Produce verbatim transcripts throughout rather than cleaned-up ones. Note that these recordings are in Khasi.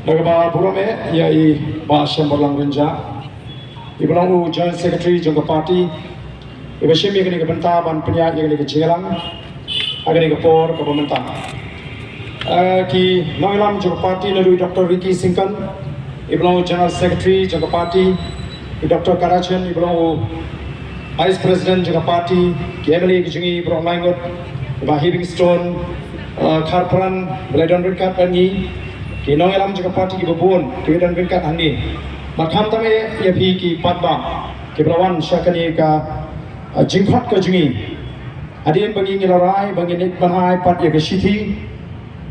Da kaba burom eh ïa i Bah Shembarlang Rynjah, iba long u General Secretary jong ka party, iba shim ïa kane ka bynta ban pynïaid ïa kane ka jingïalang ha kane ka por kaba mynta. Eh, ki nongïalam jong ka party, naduh i Doctor Ricky Syngkon, iba long u General Secretary jong ka party, i Doctor Karachen, iba long u Vice President jong ka party, ki M L A ki jong ngi baroh lai ngut, i Bah Heavingstone, eh, Kharpran, ba la don ryngkat bad ngi, ki nongïalam jong ka party kiba bun kiba don ryngkat hangne. Bad khamtam eh ïa phi ki paidbah kiba la wan sha kane ka, eh, jingkhot ka jong ngi. Hadien ba ngi, ngi la rai ba ngin leit ban ai pat ïa ka shithi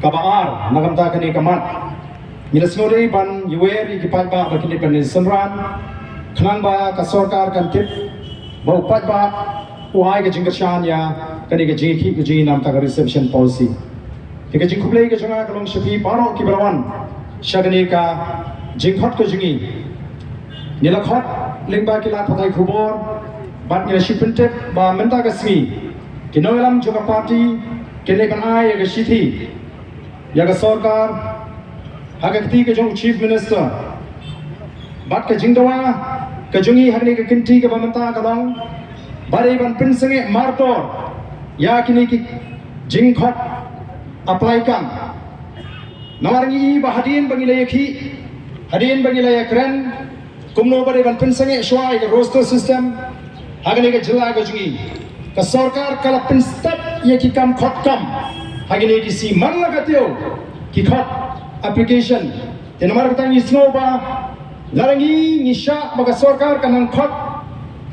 kaba ar na ka bynta kane ka mat, ngi la sngewdei ban ïawer ïa ki paidbah ba kin leit ban leit synran, khnang ba ka sorkar kan tip ba u paidbah u ai ka jingkyrshan ïa kane ka jingïakhih ka jong ngi na ka bynta ka reservation policy. Te ka jingkhublei ka jong nga ka long sha phi baroh kiba la wan sha kane ka jingkhot ka jong ngi. Ngi la khot lyngba ki lad pathai khubor bad ngi la shu pyntip ba mynta ka sngi ki nongïalam jong ka party kin leit ban ai ïa ka shithi ïa ka sorkar ha ka kti ka jong u Chief Minister. Bad ka jingdawa ka jong ngi ha kane ka kynti kaba mynta ka long ba dei ban pynsangeh mardor ïa kine ki jingkhot apply kam. Namar ngi i ba hadien ba ngi la ïakhih, hadien ba ngi la ïakren kumno ba dei ban pynsangeh shuwa ïa ka roster system ha kane ka jylla ka jong ngi, ka sorkar ka la pynstad ïa ki kam khot kam ha kine ki sngi, man la ka taïew ki khot application. Te namar kata ngi sngew ba lada ngi, ngi shah ba ka sorkar ka nang khot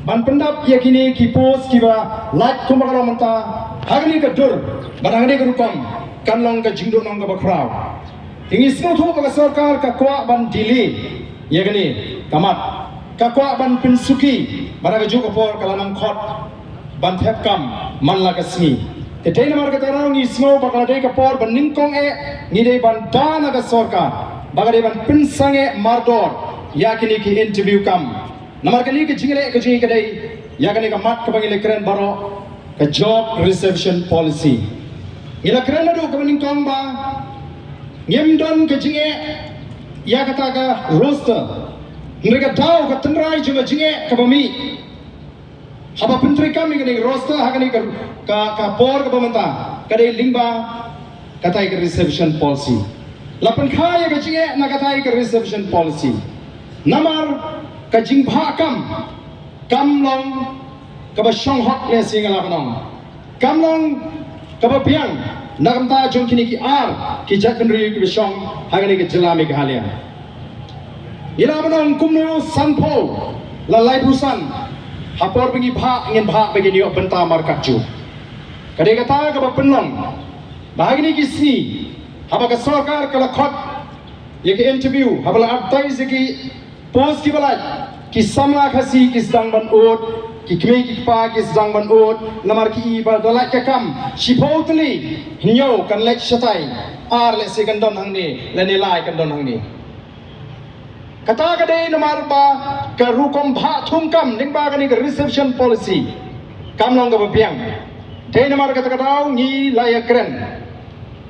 ban pyndap ïa kine ki post kiba lait kumba ka long mynta ha kane ka dur bad ha kane ka rukom, kan long ka jingduhnong kaba khraw. Te ngi sngewthuh ba ka sorkar ka kwah ban delay ïa kane ka mat, ka kwah ban pynsuki, bad ha kajuh ka por ka la nang khot ban thep kam man la ka sngi. Te dei namar kata ruh ngi sngew ba ka la dei ka por ba nyngkong eh ngi dei ban da na ka sorkar ba ka dei ban pynsangeh mardor ïa kine ki interview kam. Namar kane ka jingleh ka jong ngi ka dei ïa kane ka mat kaba ngi la kren baroh, ka job reservation policy. Ngi la kren naduh kaba nyngkong ba ngim don ka jingeh ïa kata ka roster. Hynrei ka daw, ka tynrai jong ka jingeh kaba mih haba pyntreikam ïa kane ka roster ha kane ka, ka, ka por kaba mynta ka dei lyngba katai ka reservation policy. La pynkha ïa ka jingeh na katai ka reservation policy. Namar ka jingbhah kam kam long kaba shong hok, ne sngewbha ban ong, kam long kaba biang na ka bynta jong kine ki ar ki jaitbynriew kiba shong ha kane ka jylla Meghalaya. Ngi lah ban ong kumno sanphew la laiphew san ha por ba ngi bhah, ngin bhah ba ngin ïoh bynta markatjuh. Ka dei kata kaba pynlong ba ha kine ki sngi haba ka sorkar ka la khot ïa ki interview, haba la advertise ïa ki post kiba lait, ki samla Khasi ki sdang ban ud, ki kmie ki kpa ki sdang ban ud, namar ki i ba da lait ka kam shiphew tylli, hynñiew kan leit shatai, ar lehse kan don hangne, lane lai kan don hangne. Kata ka dei namar ba ka rukom bhah thung kam lyngba kane ka reservation policy kam long kaba biang. Dei namar kata ka daw ngi la ïakren.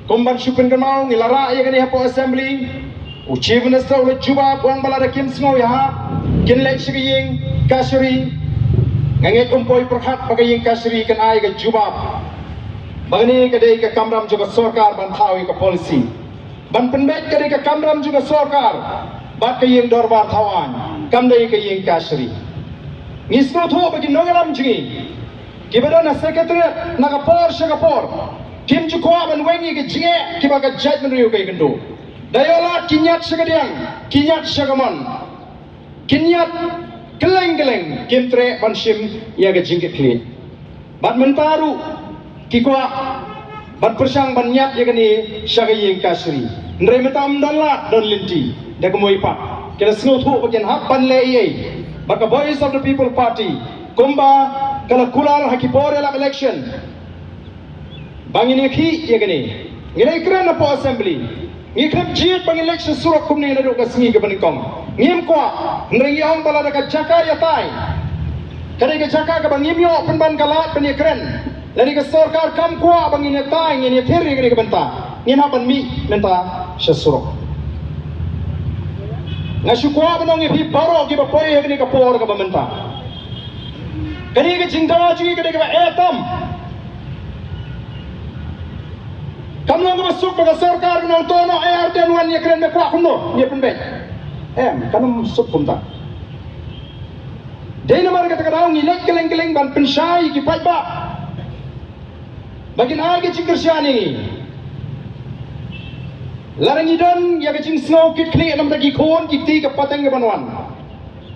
Kum ban shu pynkynmaw, ngi la rah ïa kane hapoh Assembly. U Chief Minister u la jubab, u ong ba lada kim sngew ïahap, kin leit sha ka ïing kashari. Nga ngeit um poi pyrkhat ba ka ïing kashari kan ai ka jubab ba kane ka dei ka kamram jong ka sorkar ban thaw ïa ka policy. Ban pynbeit ka dei ka kamram jong ka sorkar bad ka ïing dorbar thaw aiñ, kam dei ka ïing kashari. Ngi sngewthuh ba ki nongïalam jong ngi kiba don ha Secretariat na ka por sha ka por kim ju kwah ban weng ïa ka jingeh kiba ka jaitbynriew ka ïakynduh. Da ïoh lad ki ñiad sha ka diang, ki ñiad sha ka mon, ki ñiad kylleng kylleng, kim treh ban shim ïa ka jingkitkhlieh. Bad mynta ruh ki kwah ban pyrshang ban ñiad ïa kane sha ka ïing kashari. Hynrei mynta ym don lad don lynti, da kumwei pat ki la sngewthuh ba kin hap ban leh ei ei. Bad ka Voice of the People Party, kumba ka la kular ha ki por ïalap election, ba ngin ïakhih ïa kane. Ngi dei kren hapoh Assembly, ngi khlem jied ba ngin leit sha surok kumne naduh ka sngi kaba nyngkong. Ngim kwah, hynrei ngi ong ba lada ka jaka ïatai, ka dei ka jaka kaba ngim ïoh pynban ka lad ban ïakren, lane ka sorkar kam kwah ba ngin ïatai, ngin ïathir ïa kane ka bynta, ngin hap ban mih mynta sha surok. Nga shu kwah ban ong ïa phi baroh kiba poi ha kane ka por kaba mynta. Kane ka jingdawa jong ngi ka dei kaba eh tam. Kam long kaba suk ba ka sorkar kan ong to noh, eh, ar ten wan ïa kren, me kwah kumno ïa pynbeit. Em, kam suk kumta. Dei namar kata ka daw ngi leit kylleng kylleng ban pynshai ïa ki paidbah ba kin ai ka jingkyrshan ïa ngi. Lada ngi don ïa ka jingsngew kit khlieh namar ki khun ki kti ka pateng ka ban wan,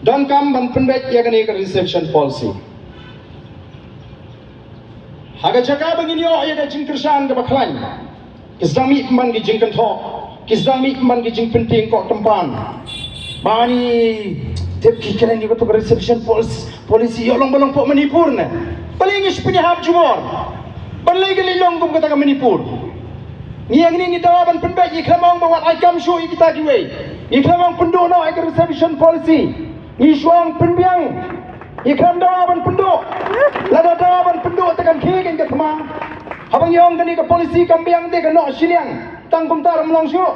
donkam ban pynbeit ïa kane ka reservation policy. Ha ka jaka ba ngin ïoh ïa ka jingkyrshan kaba khlaiñ, ki sdang mih pynban ki jingkynthoh, ki sdang mih pynban ki jingpyntieng koh tympan. Ba ngi tip ki kren ïa kato ka reservation pol-, policy ïoh long ba long poh Manipur ne. Balei ngi shu pynïahap jubor? Balei ka lei long kum kata ka Manipur? Ngi hangne ngi dawa ban pynbeit, ngi khlem ong ba wat ai kam shuh ïa kita kiwei. Ngi khlem ong pynduh noh ïa ka reservation policy. Ngi shu ong pynbiang. Ngi khlem dawa ban pynduh. Lada dawa ban pynduh te kan khie kein ka thma. Haba ngi ong kane ka policy kam biang te kan noh shiliang. Tang kumta ruh ym long shuh.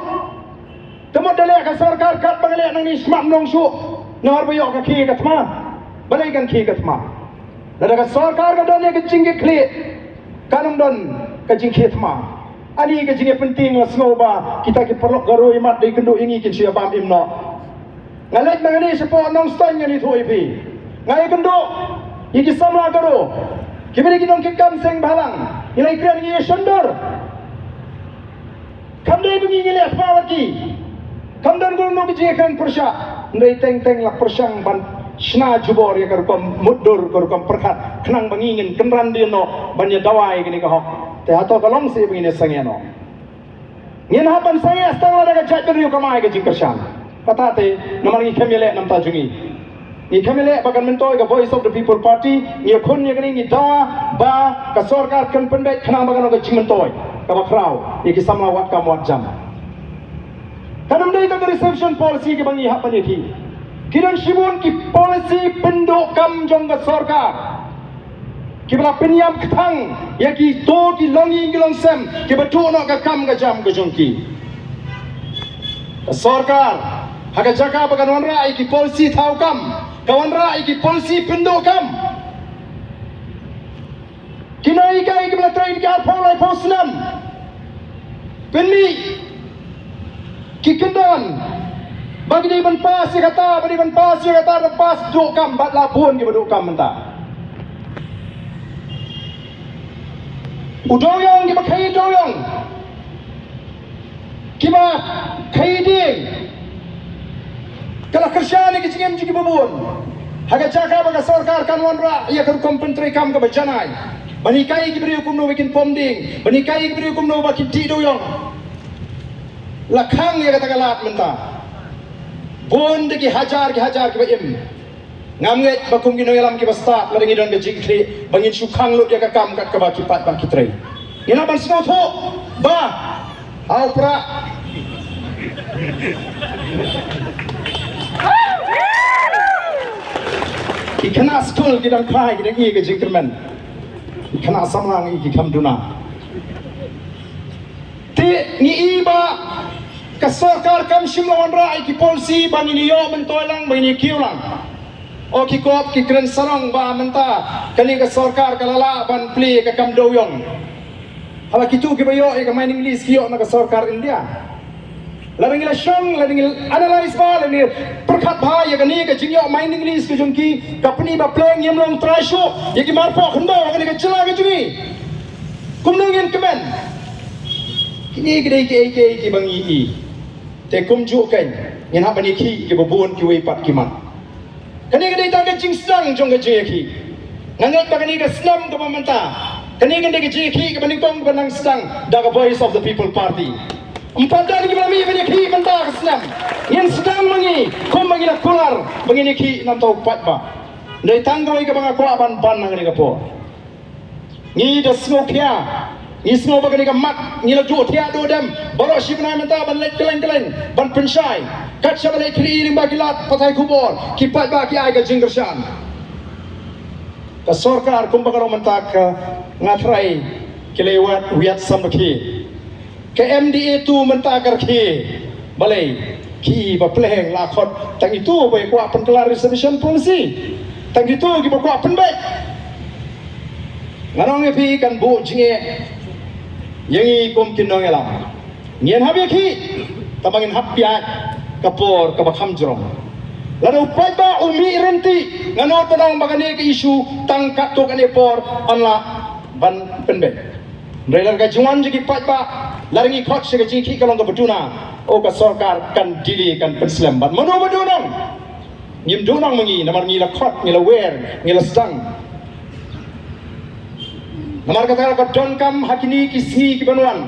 Te mut da leh ka sorkar katba nga leh nangne smat ym long shuh. Nangor ba ïoh ka khie ka thma. Balei kan khie ka thma? Lada ka sorkar ka don ïa ka jingkitkhlieh, kan ym don ka jingkhie thma. Ani ka jingïapyntieng, la sngew ba kita ki paralok Garo imat da i kynduh ïa ngi kin shu ïa bam im noh. Nga leit ma nga ni shapoh Nongstoiñ, ngan ïathuh ïa phi. Nga ïakynduh ïa ki samla Garo kiba dei ki nongkitkam seng bhalang. Ngi la ïakren, ngi ïashondur. Kam dei ba ngi ngi leh thma wat ki. Kam don kumno ka jingïakren pyrshah. Hynrei teng teng la pyrshang ban shna jubor ïa ka rukom mutdur, ka rukom pyrkhat, khnang ba ngi ngin kynran dien noh ban ïa dawa ïa kane ka hok. Te hato ka long seh ba ngin ïa sangeh noh? Ngin hap ban sangeh tang lada ka jaitbynriew kam ai ka jingkyrshan. Kata te namar ngi khlem ïaleh na bynta jong ngi. Ngi khlem ïaleh ba kan myntoi ka Voice of the People Party, ngi ïakhun ïa kane, ngi dawa ba ka sorkar kan pynbeit khnang ba kan long ka jingmyntoi kaba khraw ïa ki samla wad kam wad jam. Kan ym dei tang ka reservation policy kaba ngi hap ban ïakhih. Ki don shibun ki policy pynduh kam jong ka sorkar kiba la pynïap kthang ïa kito ki longïing ki longsem kiba duh noh ka kam ka jam ka jong ki. Ka sorkar ha ka jaka ba kan wanrah ïa ki policy thaw kam, ka wanrah ïa ki policy pynduh kam. Ki nonghikai kiba la trei ki arphew laiphew snem, pynmih ki kyndon ba ki dei ban pass ïa kata, ba dei ban pass ïa kata, da pass duh kam, bad la bun kiba duh kam mynta. U dewiong, kiba khaïi dewiong, kiba khaïi dieng, ka la kyrshan ïa ki jingim jong kiba bun. Ha ka jaka ba ka sorkar kan wanrah ïa ka rukom pyntreikam kaba janai, ban hikai ïa ki briew kumno ba kin pom dieng, ban hikai ïa ki briew kumno ba kin dih dewiong, la khang ïa kata ka lad mynta. Bun da ki hajar ki hajar kiba im. Ngam ngeit ba kum ki nongïalam kiba stad, lada ngi don ka jingkitkhlieh, ba ngin shu khang lut ïa ka kam kat kaba ki paidbah ki trei. Ngin hap ban sngewthuh ba ha u Prah ki khynnah skul ki dang phai, ki dang ïoh ka jingkyrmen. Ki khynnah samla ngi ki kham duna. Te ngi i ba ka sorkar kam shym la wanrah ïa ki policy ba ngin ïoh myntoi lang, ba ngin ïoh kiew lang. O ki kop ki kren sarong ba mynta kane ka sorkar ka la lah ban plie ka kam dewiong. Haba kito kiba ïoh ïa ka mining lease ki ïoh na ka sorkar India. Lada ngi la shong, lada ngi analyse bha, lada ngi pyrkhat bha ïa kane ka jingïoh mining lease ka jong ki, ka pyni ba pleng ngim long trai shuh ïa ki marpoh khyndew ha kane ka jylla ka jong ngi. Kumno ngin kmen? Kine ki dei kiei kiei kiba ngi i. Te kumjuh keiñ ngin hap ban ïakhih kiba bun kiwei pat ki mat. Kane ka dei tang ka jingsdang jong ka jingïakhih. Nga ngeit ba kane ka snem kaba mynta, kane ka dei ka jingïakhih kaba nyngkong kaba nang sdang da ka Voice of the People Party. Ym pat don kiba la mih ban ïakhih mynta ka snem. Ngin sdang ma ngi kumba ngi la kular ba ngin ïakhih na bynta u paidbah. Dei tang kawei kaba nga kwah ban ban ha kane ka por. Ngi da sngewkhia, ngi sngew ba kane ka mat ngi la duh thiah duh dem baroh shi bnai mynta ban leit kylleng kylleng ban pynshai. Kat shaba leit khlieh lyngba ki lad pathai khubor, ki paidbah ki ai ka jingkyrshan. Ka sorkar kumba ka long mynta ka, nga tharai ki la wad wiat sam rkhie. Ka M D A two mynta ka rkhie. Balei? Ki ba pleng la khot tang itu ba kwah pynkylla reservation policy. Tang itu ki ba kwah pynbeit. Nga ong ïa phi kan buh jingeh ïa ngi kum ki nongïalam. Ngin hap ïa ki, tang ba ngin hap ïa ka por kaba kham jrong. Lada u paidbah u mih rynti, nga ong tang ba kane ka issue tang katto katne por yn lah ban pynbeit. Hynrei lada ka jingwan jong ki paidbah, lada ngi khot sha ka jingkhih ka long kaba duna, o ka sorkar kan delay, kan pynslem. Bad mano ba duna? Ngim duna ma ngi, namar ngi la khot, ngi la wer, ngi la sdang. Namar kata ka donkam ha kine ki sngi ki ban wan.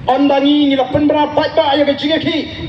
Ynda ngi, ngi la pynbna paidbah ïa ka jingkhih.